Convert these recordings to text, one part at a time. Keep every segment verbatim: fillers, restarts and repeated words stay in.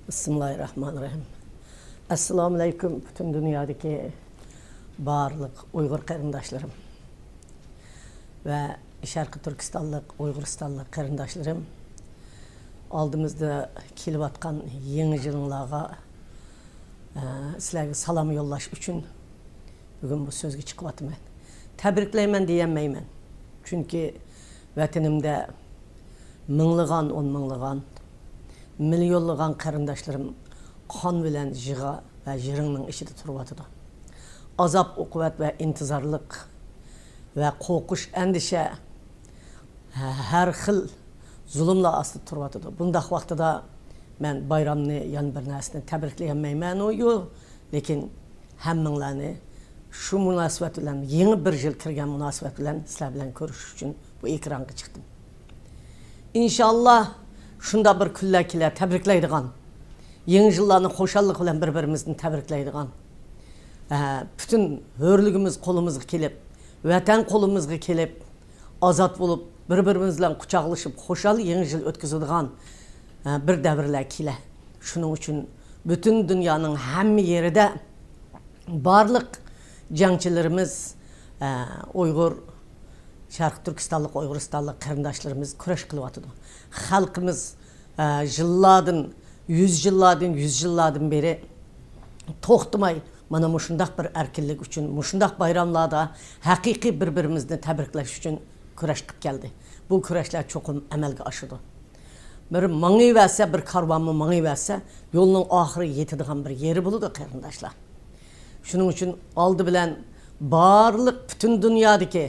بىسمىللاھىررەھمانىررەھىم. ئەسسالامۇئەلەيكۇم، پۈتۈن دۇنيادىكى بارلىق ئۇيغۇر قېرىنداشلىرىم ۋە شەرقىي تۈركىستانلىق، ئۇيغۇرىستانلىق قېرىنداشلىرىم. ئالدىمىزدا كېلىۋاتقان يېڭى يىلىڭلارغا، ئە، سىلەرگە سالام يوللاش ئۈچۈن بۈگۈن بۇ سۆزگە چىقىۋاتىمەن. تەبرىكلەيمەن دېيەلمەيمەن. چۈنكى ۋەتىنىمدە مىڭلىغان، ئون مىڭلىغان، مىليونلىغان قېرىنداشلىرىم قان بىلەن يىغا ۋە يىرىڭنىڭ ئىچىدە تۇرۇۋاتىدۇ. ئازاب-ئوقۇبەت ۋە ئىنتىزارلىق ۋە قورقۇش، ئەندىشە، ھە-، ھەر خىل زۇلۇملار ئاستىدا تۇرۇۋاتىدۇ. بۇنداق ۋاقتىدا مەن بايرامنى، يەنە بىر نەرسىنى تەبرىكلىيەلمەيمەن، يو، لېكىن ھەممىڭلارنى شۇ مۇناسىۋەت بىلەن، يېڭى بىر يىل كىرگەن مۇناسىۋەت بىلەن سىلەر بىلەن كۆرۈشۈش ئۈچۈن بۇ ئېكرانغا چىقتىم. ئىنشاللا شۇنداق بىر كۈنلەر كېلەر، تەبرىكلەيدىغان، يېڭى يىللارنى خۇشاللىق بىلەن بىر-بىرىمىزدىن تەبرىكلەيدىغان، ئە، پۈتۈن ھۆرلۈكىمىز قولىمىزغا كېلىپ، ۋەتەن قولىمىزغا كېلىپ، ئازاد بولۇپ، بىر-بىرىمىز بىلەن قۇچاقلىشىپ، خۇشال يېڭى يىل ئۆتكۈزىدىغان، ئە، بىر دەۋرلەر كېلە. شۇنىڭ ئۈچۈن پۈتۈن دۇنيانىڭ ھەممە يېرىدە بارلىق جەڭچىلىرىمىز، ئە، ئۇيغۇر، شەرقىي تۈركىستانلىق، ئۇيغۇرىستانلىق قېرىنداشلىرىمىز كۈرەش قىلىۋاتىدۇ. خەلقىمىز، ئە، يىللاردىن، يۈز يىللاردىن، يۈز يىللاردىن بېرى توختىماي مانا مۇشۇنداق بىر ئەركىنلىك ئۈچۈن، مۇشۇنداق بايراملاردا ھەقىقىي بىر-بىرىمىزنى تەبرىكلەش ئۈچۈن كۈرەش قىلىپ كەلدى. بۇ كۈرەشلەر چوقۇم ئەمەلگە ئاشىدۇ. بىر ماڭىۋەرسە، بىر كارۋانمۇ ماڭىۋەرسە، يولنىڭ ئاخىرى يېتىدىغان بىر يېرى بولىدۇ، قېرىنداشلار. شۇنىڭ ئۈچۈن ئالدى بىلەن بارلىق پۈتۈن دۇنيادىكى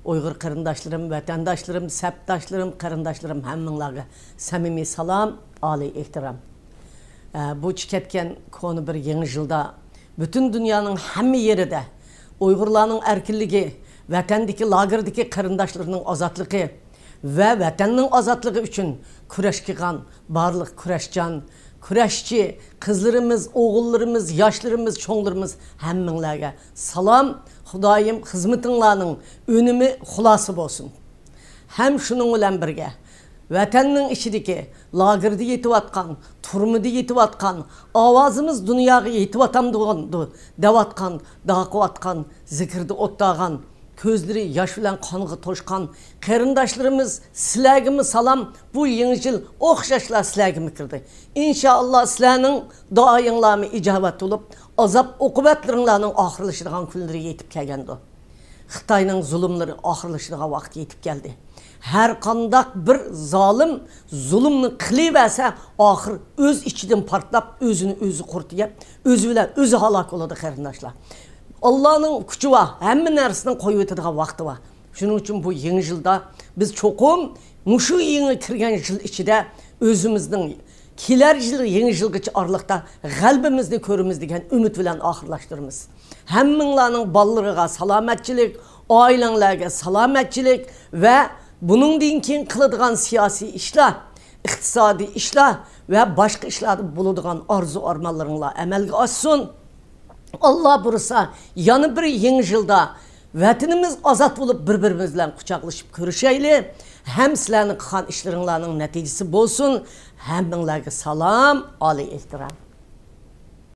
ئۇيغۇر قېرىنداشلىرىم، ۋەتەنداشلىرىم، سەپداشلىرىم، قېرىنداشلىرىم، ھەممىڭلارغا سەمىمىي سالام، ئالىي ئېھتىرام. ئە، بۇچە كەتكەن كونا بىر يېڭى يىلدا پۈتۈن دۇنيانىڭ ھەممە يېرىدە ئۇيغۇرلارنىڭ ئەركىنلىكى، ۋەتەندىكى لاگېردىكى قېرىنداشلىرىنىڭ ئازادلىقى ۋە ۋەتەننىڭ ئازادلىقى ئۈچۈن كۈرەش قىلغان بارلىق كۈرەشچان، كۈرەشچى قىزلىرىمىز، ئوغۇللىرىمىز، ياشلىرىمىز، چوڭلىرىمىز، ھەممىڭلارغا سالام. خۇدايىم خىزمىتىڭلارنىڭ ئۈنۈمى خۇلاسە بولسۇن. ھەم شۇنىڭ بىلەن بىرگە، ۋەتەننىڭ ئىچىدىكى لاگېردا يېتىۋاتقان، تۈرمىدە يېتىۋاتقان، ئاۋازىمىز دۇنياغا يېتىۋاتامدۇ دەۋاتقان، داقىۋاتقان، زىكىردە ئولتۇرغان، كۆزلىرى ياش بىلەن قانغا توشقان قېرىنداشلىرىمىز، سىلەرگىمۇ سالام. بۇ يېڭى يىل ئوخشاشلا سىلەرگىمۇ كىردى. ئىنشائاللا، سىلەرنىڭ دۇئايىڭلارمۇ ئىجابەت بولۇپ، ئازاب-ئوقۇبەتلىرىڭلارنىڭ ئاخىرلىشىدىغان كۈنلىرى يېتىپ كەلگەندۇ. خىتاينىڭ زۇلۇملىرى ئاخىرلىشىدىغان ۋاقىت يېتىپ كەلدى. ھەر قانداق بىر زالىم زۇلۇمنى قىلىۋەرسە، ئاخىر ئۆز ئىچىدىن پارتلاپ، ئۆزىنى ئۆزى قۇرت يەپ، ئۆزى بىلەن ئۆزى ھالاك بولىدۇ، قېرىنداشلار. ئاللانىڭ كۈچى بار، ھەممە نەرسىنىڭ قويۇۋېتىدىغان ۋاقتى بار. شۇنىڭ ئۈچۈن بۇ يېڭى يىلدا بىز چوقۇم مۇشۇ يېڭى كىرگەن يىل ئىچىدە ئۆزىمىزنىڭ كېلەر يىل يېڭى يىلغىچە ئارىلىقتا غەلىبىمىزنى كۆرىمىز دېگەن ئۈمىد بىلەن ئاخىرلاشتۇرىمىز. ھەممىڭلارنىڭ بالىلىرىغا سالامەتچىلىك، ئائىلەڭلارگە سالامەتچىلىك ۋە بۇنىڭدىن كېيىن قىلىدىغان سىياسىي ئىشلار، ئىقتىسادىي ئىشلار ۋە باشقا ئىشلاردا بولىدىغان ئارزۇ-ئارمانلىرىڭلار ئەمەلگە ئاشسۇن. ئاللا بۇيرۇسا، يەنە بىر يېڭى يىلدا ۋەتىنىمىز ئازاد بولۇپ، بىر-بىرىمىز بىلەن قۇچاقلىشىپ كۆرۈشەيلى. ھەم سىلەرنىڭ قىلغان ئىشلىرىڭلارنىڭ نەتىجىسى بولسۇن. ھەممىڭلارغا سالام، ئالىي ئېھتىرام.